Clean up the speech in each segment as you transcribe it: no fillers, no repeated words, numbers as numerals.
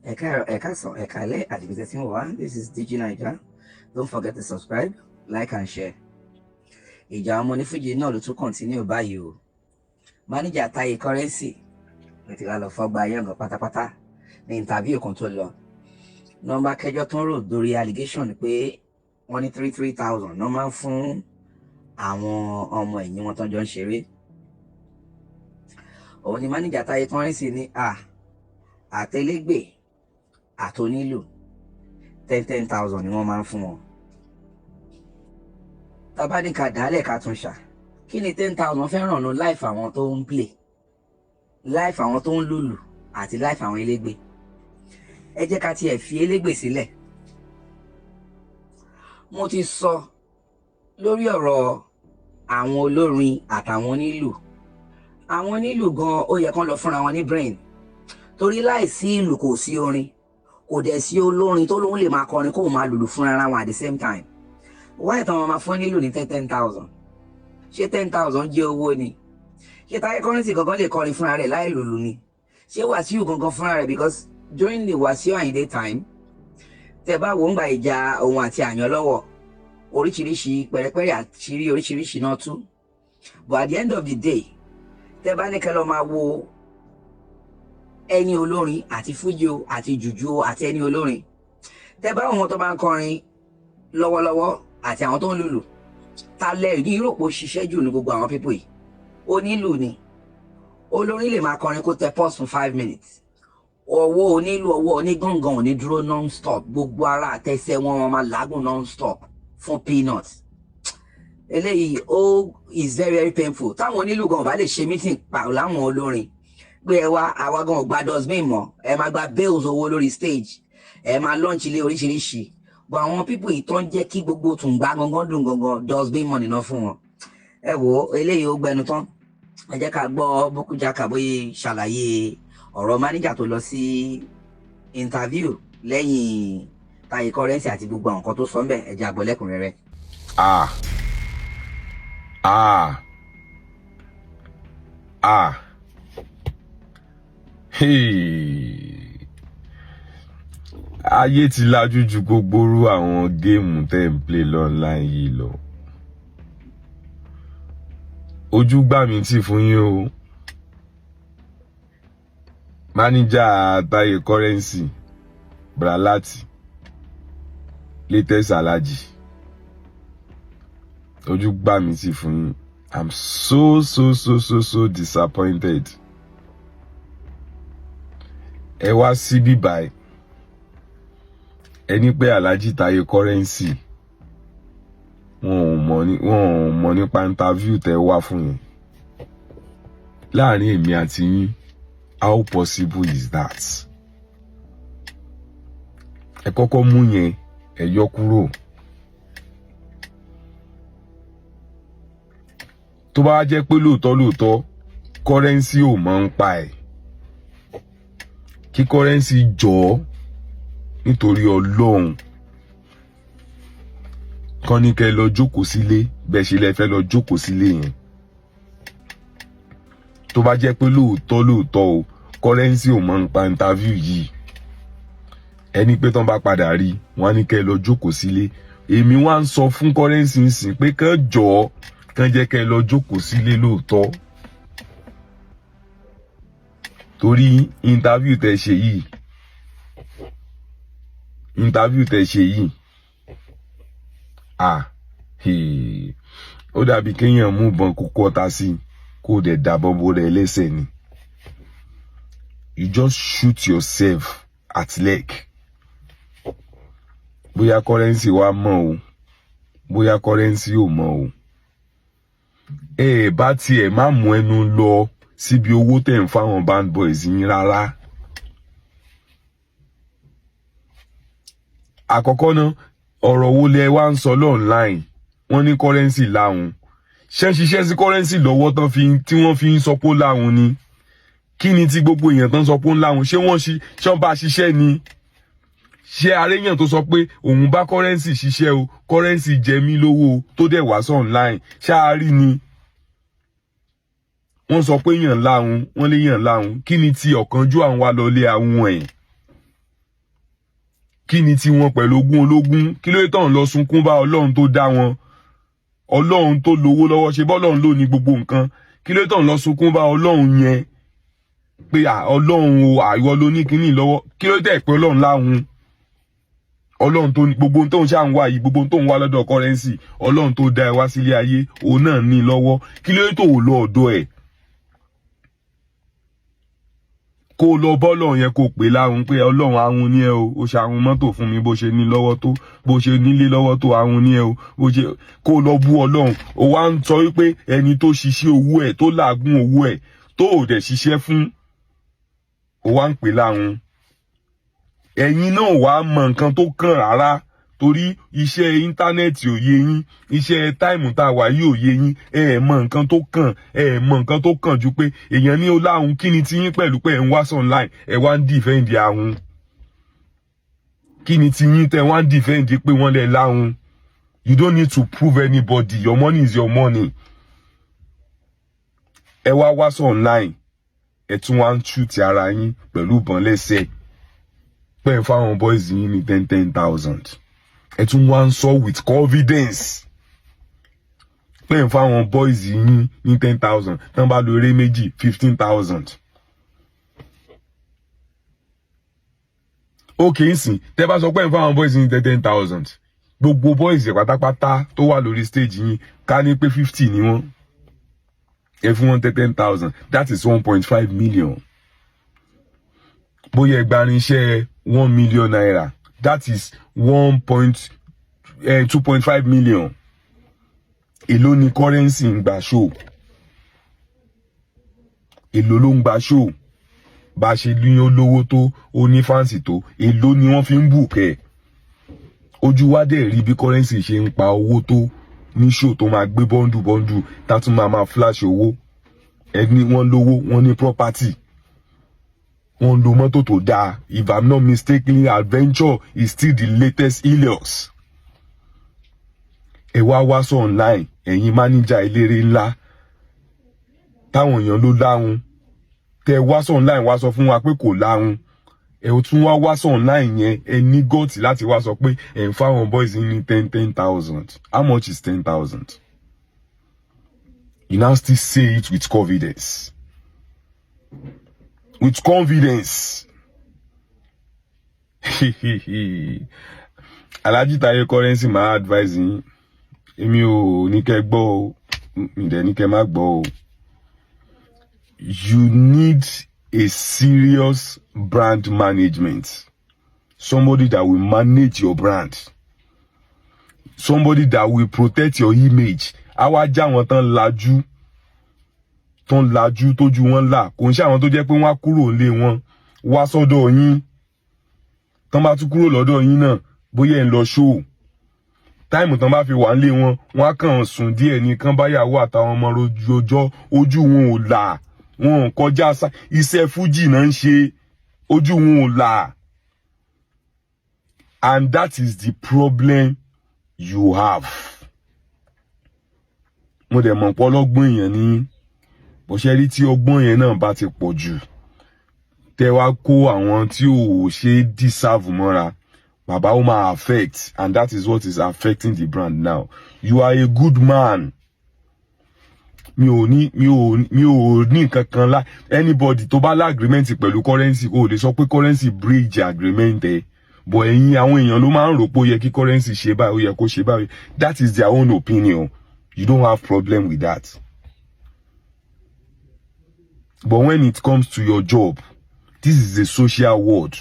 Ẹ káàárọ̀, ẹ káàsán, ẹ káalẹ́ àti ibi tẹ́ tí ń wò wá. This is DG Naija. Don't forget to subscribe, like and share. Ìjà ọmọ onífújì náà ló tún continue báyìí o. Máníjà Táyé Currency ló ti wá lọ fọ́gbà yọ̀ngàn pátápátá ní interview kan tó lọ. Nọ́mbà kẹjọ tó ń rò lórí allegation pé wọ́n ní three three thousand náà máa ń fún àwọn ọmọ ẹ̀yìn wọn tó jọ ń ṣeré. Òun ni máníjà Táyé Currency ní à àtẹlẹgbẹ àtonílù ten ten thousand ni wọ́n máa ń fún wọn. Tábàdìkà dálẹ̀ ká tún ṣà, kí ni 10,000 fẹ́ràn nu life àwọn tó ń play, life àwọn tó ń lùlù àti life àwọn elégbè? Ẹ jẹ́ ká tiẹ̀ fi elégbè sílẹ̀. Mo ti sọ lórí ọ̀rọ̀ àwọn olórin àtàwọn onílù. Àwọn onílù gan, ó yẹ kán lọ fúnra wọn ní brain, torí láìsí ìlù kò sí orin, kò dẹ̀ sí olórin tó lóun lè máa kọrin kóun máa lùlù fúnra wọn at the same time. Wáyé tán wọn máa fún nílù ní ten ten thousand? Ṣé 10,000 jẹ́ owó ni? Ṣé Táyé Currency gangan lè kọrin fúnra rẹ̀ láì lùlù ni? Ṣé Wàsíù gangan fúnra rẹ̀? Because during the Wàsíù Àyìndé time, tẹ bá wò ń gba ìjà òun àti Àyàn lọ́wọ́, oríṣiríṣi pẹ̀rẹ̀pẹ̀rẹ̀ àṣírí oríṣiríṣi náà tú. But at the end of the day, tẹ bá ní kẹ́ lọ máa wo ẹni olórin àti fújì o àti jùjú o àti ẹni olórin, tẹ bá wọn tó bá ń kọrin lọ́wọ́lọ́wọ́ àti àwọn tó ń lùlù, ta lẹ ní ìròpò ṣiṣẹ́ jù ní gbogbo àwọn people yìí? Onílù ni. Olórin lè máa kọrin kó tẹ pause fún 5 minutes. Ọwọ́ onílù, ọwọ́ onígangan ò ní dúró non-stop. Gbogbo ara àtẹsẹ̀ wọn, wọn máa làágùn non-stop fún peanuts. Eléyìí ó is very very painful. Táwọn onílù gan ò bá lè ṣe meeting pa láwọn olórin pé ẹ wá, àwa gan ò gba dustbin mọ́, ẹ máa gba bales owó lórí stage, ẹ máa launch ilé oríṣiríṣi, but àwọn people yìí tó ń jẹ́ kí gbogbo tùǹgbà gangan dùn gangan, dustbin money náà fún wọn. Ẹ wo eléyìí, ó gbẹnu tán. Ẹ jẹ́ ká gbọ́ Bukky Jaka bóyá ṣàlàyé ọ̀rọ̀ mánéjà tó lọ sí interview lẹ́yìn Táyé Currency àti gbogbo àwọn nǹkan tó sọ ń bẹ̀. Ẹ jẹ́ a gbọ́ lẹ́kùnrẹ́rẹ́. Ah ah ah, hey. Ayé ti lajú ju gbogbo irú àwọn game tẹ́ ń play online yìí lọ. Ojú gbà mí tì fún yín o, máníjà Táyé Currency, Bralati, latest Alhaji. Ojú gbà mí tì fún yín. I'm so so so so so disappointed. Ẹ wá síbí báyìí, ẹ ní pé Alhaji Táyé Currency, wọn ò mọ̀ nípa interview tẹ́ wá fún yẹn. Láàrin èmi àti yín, how possible is that? Ẹ kọ́kọ́ mú yẹn, ẹ yọ kúrò. Tó bá jẹ́ pé lóòótọ́ lóòótọ́ Currency ò mọ̀ ń pa ẹ̀, kí Currency jọ nítorí Ọlọ́run kán ní kẹ́ lọ jókòó sílé, bẹ́ẹ̀ ṣe lẹ fẹ́ lọ jókòó sílé yẹn. Tó bá jẹ́ pé lóòótọ́ lóòótọ́ o, Currency ò mọ̀ ń pa interview yìí, ẹni pé tán bá padà rí wọn á ní kẹ́ lọ jókòó sílé. Èmi wá ń sọ fún Currency ń sìn pé kán jọ̀ọ́, kán jẹ́ kẹ́ lọ jókòó sílé lóòótọ́, torí interview tẹ́ ṣe yìí, interview tẹ́ ṣe yìí, ah, ó dàbí kéèyàn mú ìbọn kó kọ́ta sí kó dẹ̀ dàbọ̀ bo rẹ̀ lẹ́sẹ̀ ni. You just shoot yourself at leg. Bóyá Currency wa mọ̀ o, bóyá Currency ò mọ̀ o, ẹ bá tiẹ̀ má mú ẹnu lọ síbi owó tẹ̀ ń fáwọn band boys yín rárá. Àkọ́kọ́ náà, ọ̀rọ̀ wo lẹ wá ń sọ online? Wọ́n ní Currency láhùn. Ṣé ń ṣiṣẹ́ sí Currency lọ́wọ́ tán fi tí wọ́n fi ń sọ pé ó láhùn ni? Kí ni tí gbogbo èèyàn tán sọ pé ó ń láhùn? Ṣé wọ́n ṣi ṣé wọ́n bá ṣiṣẹ́ ni? Ṣé aréyàn tó sọ pé òun bá Currency ṣiṣẹ́ o, Currency jẹ mí lówó o, tó dẹ̀ wá sí online ṣáà rí ni? Wọ́n sọ pé yàn láhùn, wọ́n lé yàn láhùn. Kí ni ti ọ̀kánjú àwọn wa lọ lé àwọn ẹ̀? Kí ni tí wọn pẹ̀lú ogún ológun? Kí ló tàn lọ sunkún bá Ọlọ́run tó dá wọn, Ọlọ́run tó lówó lọ́wọ́? Ṣe bọ́lọ́run ló ní gbogbo nǹkan? Kí ló tàn lọ sunkún bá Ọlọ́run yẹn pé Ọlọ́run o, àìwọ ló ní kínní lọ́wọ́? Kí ló tẹ̀ pé Ọlọ́run láhùn, Ọlọ́run tó ní gbogbo tó ń ṣà ń wá yìí, gbogbo tó ń wá lọ́dọ̀ Currency? Ọlọ́run tó dá ẹ wá sílé ayé, òun náà ní lọ́wọ́. Kí ló tó lọ ọ̀dọ̀ ẹ̀, kó lọ bọ́lọ̀ yẹn, kó pè láhùn pé Ọlọ́run, ahun ní ẹ o, ó ṣe ahun mọ́tò fún mi, bó ṣe ní lọ́wọ́ tó, bó ṣe nílé lọ́wọ́ tó, ahun ní ẹ o. Bó ṣe kó lọ bú Ọlọ́run. Ó wá ń sọ wípé ẹni tó ṣiṣẹ́ owó ẹ̀, tó làágùn owó ẹ̀, tó ò dẹ̀ ṣiṣẹ́ fún, ó wá ń pè láhùn. Ẹ̀yin náà wàá mọ nǹkan tó kàn rárá, torí iṣẹ́ íńtánẹ́ẹ̀tì ò yé yín, iṣẹ́ time tá a wà yìí ò yé yín. Ẹ ẹ̀ mọ nǹkan tó kàn, ẹ ẹ̀ mọ nǹkan tó kàn ju pé èèyàn ní ó láhùn. Kí ni tiyín pẹ̀lú pé ẹ̀ ń wá online, ẹ̀ wá ń defend ahun? Kí ni tiyín tẹ́ wá ń defend pé wọ́n lẹ̀ láhùn? You don't need to prove anybody. Your money is your money. Ẹ wá wá sí online, ẹ tún wá ń tú ti ara yín pẹ̀lú ìbọn lẹ́sẹ̀ pẹ́ fáwọn boys yín ní 10,000. Ẹ tún wá ń sọ with confidence pé ń fáwọn boys yín ní 10,000, tán bá lo eré méjì, 15,000. Ok, nsìn tẹ́ bá sọ pé ń fáwọn boys yín ní 10,000, gbogbo boys yẹn pátápátá tó wà lórí stage yín, ká ní pé 50 ni wọ́n, ẹ fún wọn 10,000, that is 1.5 million. Bóyá ẹ gba irinṣẹ́ ₦1 million, that is one point 2.5 million. Èló ni Currency ń gbà show? Èló ló ń gba show? Bá a ṣe ní olówó tó, ó ní fans tó, èló ni wọ́n fi ń book ẹ̀? Ojú wa dẹ̀ rí bí Currency ṣe ń pa owó tó ní show, tó máa gbé bundle bundle, tá tún máa máa flash owó. Ẹni wọ́n lówó, wọ́n ní property, wọ́n lo mọ́tò tó dáa. If I'm not mistakenly, Adventure is still the latest Hilux. Ẹ wá wá sọ online, ẹ̀yin manager eléré ńlá táwọn èèyàn ló láhùn, tẹ wá sọ online, wá sọ fún wa pé kò láhùn. Ẹ ò tún wá wá sọ online yẹn, ẹ ní guts láti wá sọ pé ẹ ń fáwọn boys ní 10,000. How much is 10,000? You now still say it with confidence, with confidence. Alhaji Taye Currency, máa advise yín. Èmi ò ní kẹ́ gbọ́ o, mi dẹ̀ ní kẹ́ má gbọ́ o. You need a serious brand management, somebody that will manage your brand, somebody that will protect your image. Àwa já wọn tán lajú, tán lajú, tójú wọn là. Kò ń ṣe àwọn tó jẹ́ pé wọ́n á kúrò nílé wọn wá sọ́dọ̀ yín, tán bá tún kúrò lọ́dọ̀ yín náà, bóyá ẹ̀ ń lọ show time, tán bá fi wà nílé wọn, wọn á kàn sùn díẹ̀ ní kán báyàwó àtàwọn ọmọ rojọ́. Ojú wọn ò là, wọn ò kọjá iṣẹ́ fújì náà ń ṣe, ojú wọn ò là. And that is the problem you have. Mo dẹ̀ mọ̀ pé ọlọ́gbọ́n èèyàn ní bó ṣe rí. Tí ọgbọ́n yẹn náà bá ti pọ̀ jù, tẹ́ wá kó àwọn tí ò ṣe deserve mọ́ra, bàbá, ó máa affect, and that is what is affecting the brand now. You are a good man. Mi ò ní nǹkan kan lá. Anybody tó bá lá agreement pẹ̀lú Currency, o lè sọ pé Currency breach agreement ẹ. But ẹ̀yin àwọn èèyàn ló máa ń rò pé ó yẹ kí Currency ṣe báyìí, ó yẹ kó ṣe báyìí. That is their own opinion. You don't have problem with that. But when it comes to your job, this is a social world,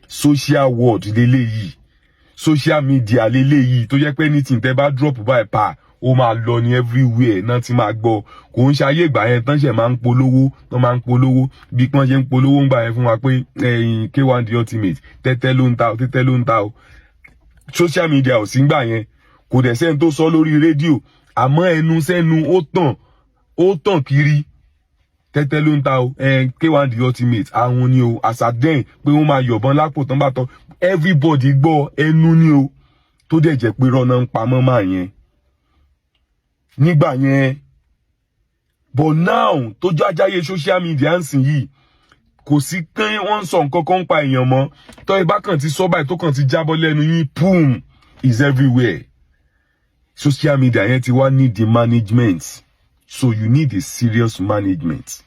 social world leléyìí, social media leléyìí, tó jẹ́ pé anything tẹ́ bá drop by pa, ó máa lọ ní everywhere náà tí máa gbọ́. Kò ń ṣe ayé ìgbà yẹn tán ṣe máa ń polówó, tán máa ń polówó bí wọ́n ṣe ń polówó ń gbà yẹn fún wa pé ẹ̀yìn K1 The Ultimate, tẹ́tẹ́ ló ń ta o, tẹ́tẹ́ ló ń ta o. Social media ò sí ngbà yẹn, kò dẹ̀ sẹ́ni tó sọ lórí rédíò, àmọ́ ẹnu sẹ́nu, ó tàn, ó tàn kiri. Tẹ́tẹ́ ló ń ta o, K1 The Ultimate, àwọn ni o àṣàdẹ́yìn pé wọ́n máa yọ̀bọ̀n lápò tán bá tán. Everybody gbọ́ ẹnu ni o, tó dẹ̀ jẹ́ pé rọ́nà ń pamọ́ máa yẹn nígbà yẹn. But now, tó jọ ajáyé social media ń sìn yìí, Kò sí pé wọ́n ń sọ nǹkan kan ń pa èèyàn mọ́. Tọ́ ẹ bá kàn ti sọ báyìí, tó kàn ti jábọ́ lẹ́nu yín, boom, is everywhere. Social media yẹn ti wá need the management, so you need a serious management.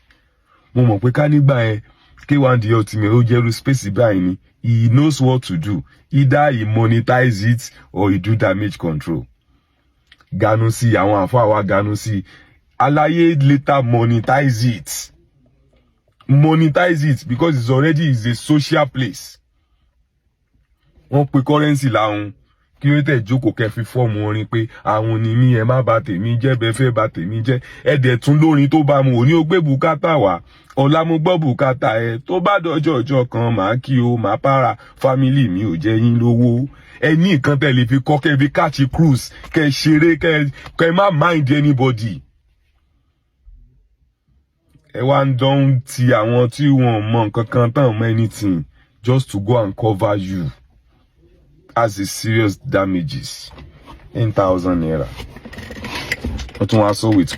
Mo mọ̀ pé ká nígbà yẹn, K1 The Ultimate ó jẹ́rú space báyìí ni, he knows what to do. Either he monetize it or he do damage control. Ganu sí àwọn àfáà wa, ganu sí aláyé, later monetize it, monetize it, because it's already is a social place. Wọ́n pe Currency láhùn. Kí ló tẹ̀ jókòó kẹ́ fi form orin pé àwọn ni mí, ẹ má bà tèmi jẹ́, bẹ́ẹ̀ fẹ́ bà tèmi jẹ́? Ẹ dẹ̀ tún lórin tó bá mu. Òní ó gbé bùkátà wá, ọ̀la mo gbọ́ bùkátà ẹ, tó bá dọjọ́ ọjọ́ kan, màá kí o, màá para family mi ò jẹ́ yín lówó. Ẹ ní nǹkan tẹ́ lè fi kọ́, kẹ́ fi catch cruise, kẹ́ ṣeré, kẹ́ má mind anybody. Ẹ wá ń dán ti àwọn tí wọn mọ nǹkan kan tán mọ anything, just to go and cover you as a serious damages. ₦10,000, wọ́n tún wá sọ with